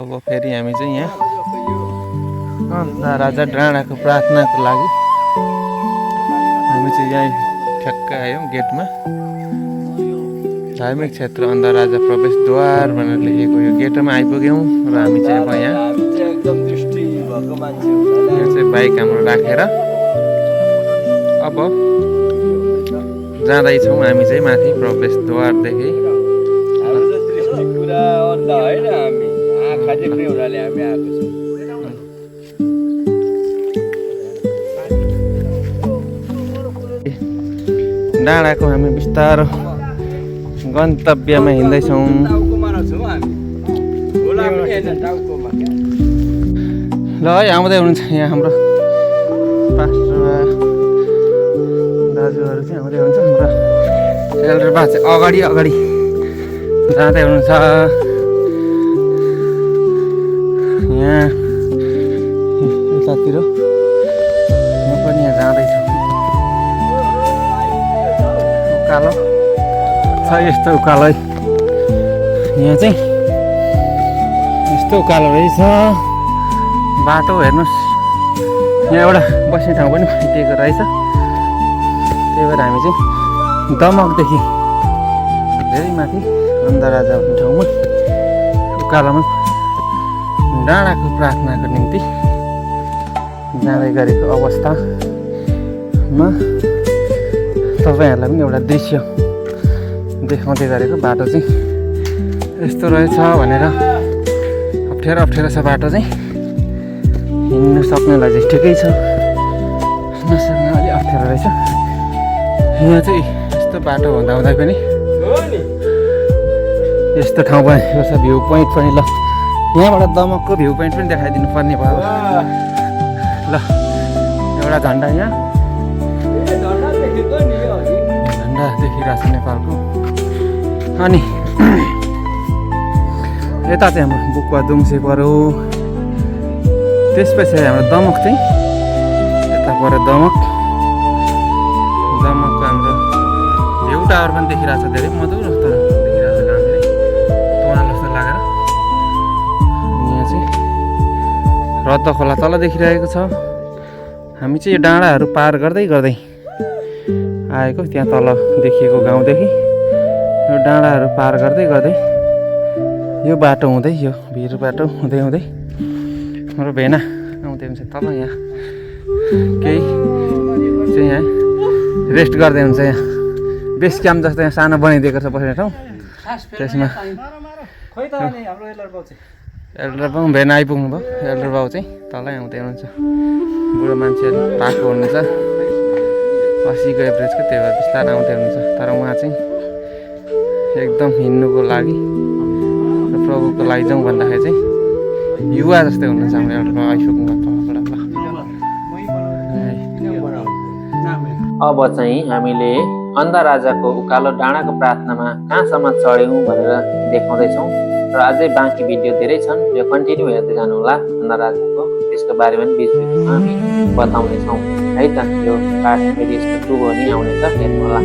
अब फेरि हामी चाहिँ यहाँ अन्धा राजा डाँडाको प्रार्थनाको लागि हामी चाहिँ यहाँ ठ्याक्क आयौँ गेटमा। धार्मिक क्षेत्र अन्धा राजा प्रवेशद्वार भनेर लेखेको यो गेटमा आइपुग्यौँ र हामी चाहिँ अब यहाँ चाहिँ बाइक हाम्रो राखेर अब जाँदैछौँ हामी चाहिँ माथि प्रवेशद्वारदेखि। डाँडाको हामी बिस्तारो गन्तव्यमा हिँड्दैछौँ। ल है आउँदै हुनुहुन्छ यहाँ हाम्रो पास्टर दाजुहरू चाहिँ आउँदै हुन्छ र एल्डर बा चाहिँ अगाडि अगाडि जाँदै हुनुहुन्छ। यहाँ यतातिर म पनि यहाँ जाँदैछु। उकालो छ यस्तो उकालो है, यहाँ चाहिँ यस्तो उकालो रहेछ। बाटो हेर्नुहोस्, यहाँ एउटा बस्ने ठाउँ पनि दिएको रहेछ। त्यही भएर हामी चाहिँ दमकदेखि धेरै माथि अन्धा राजा भन्ने ठाउँमा उकालोमा डाँडाको प्रार्थनाको निम्ति जाँदै गरेको अवस्थामा तपाईँहरूलाई पनि एउटा दृश्य देखाउँदै गरेको। बाटो चाहिँ यस्तो रहेछ भनेर अप्ठ्यारो अप्ठ्यारो छ बाटो चाहिँ, हिँड्नु सक्नेलाई चाहिँ ठिकै छ, नसक्ने अलिक अप्ठ्यारो रहेछ। यहाँ चाहिँ यस्तो बाटो हुँदा पनि यस्तो ठाउँ बनेको छ, भ्यू पोइन्ट पनि। ल यहाँबाट दमकको भ्यू पोइन्ट पनि देखाइदिनु पर्ने भयो। ल एउटा झन्डा यहाँ झन्डा देखिरहेको छ नेपालको। अनि यता चाहिँ हाम्रो बुक्वा दुम्से पऱ्यो, त्यसपछि हाम्रो दमक चाहिँ यता पर दमकको हाम्रो भ्यू टावर पनि देखिरहेको छ, धेरै मधुर तर देखिरहेको छ घाम धेरै तोडा जस्तो लागेर। यहाँ चाहिँ रद्द खोला तल देखिरहेको छ। हामी चाहिँ यो डाँडाहरू पार गर्दै गर्दै आएको, त्यहाँ तल देखिएको गाउँदेखि यो डाँडाहरू पार गर्दै गर्दै यो बाटो हुँदै यो भिर बाटो हुँदै हुँदै हाम्रो भेना आउँदै हुन्छ तल। यहाँ केही चाहिँ यहाँ रेस्ट गर्दै हुन्छ। यहाँ बेस क्याम्प जस्तो यहाँ सानो बनाइदिएको छ बस्ने ठाउँ, त्यसमा एल्डर बाउ भेना आइपुग्नु भयो। एल्डर बाउ चाहिँ तलै आउँदै हुनुहुन्छ, बुढो मान्छेहरू पाएको हुनुहुन्छ 80को एभरेजको, त्यही भएर बिस्तारै आउँदै हुनुहुन्छ। तर उहाँ चाहिँ एकदम हिँड्नुको लागि र प्रभुको लागि जाउँ भन्दाखेरि चाहिँ युवा जस्तै हुनुहुन्छ हाम्रो एल्डर बाउ आइपुग्नु भयो तलबाट। अब चाहिँ हामीले अन्धा राजाको उकालो डाँडाको प्रार्थनामा कहाँसम्म चढ्यौँ भनेर देखाउँदैछौँ र अझै बाँकी भिडियो धेरै छन्, यो कन्टिन्यू हेर्दै जानुहोला। अन्धा राजाको त्यसको बारेमा पनि बिचबिचमा हामी बताउनेछौँ है त। यो पार्ट फेरि यस्तो टुर नि आउनेछ, हेर्नुहोला।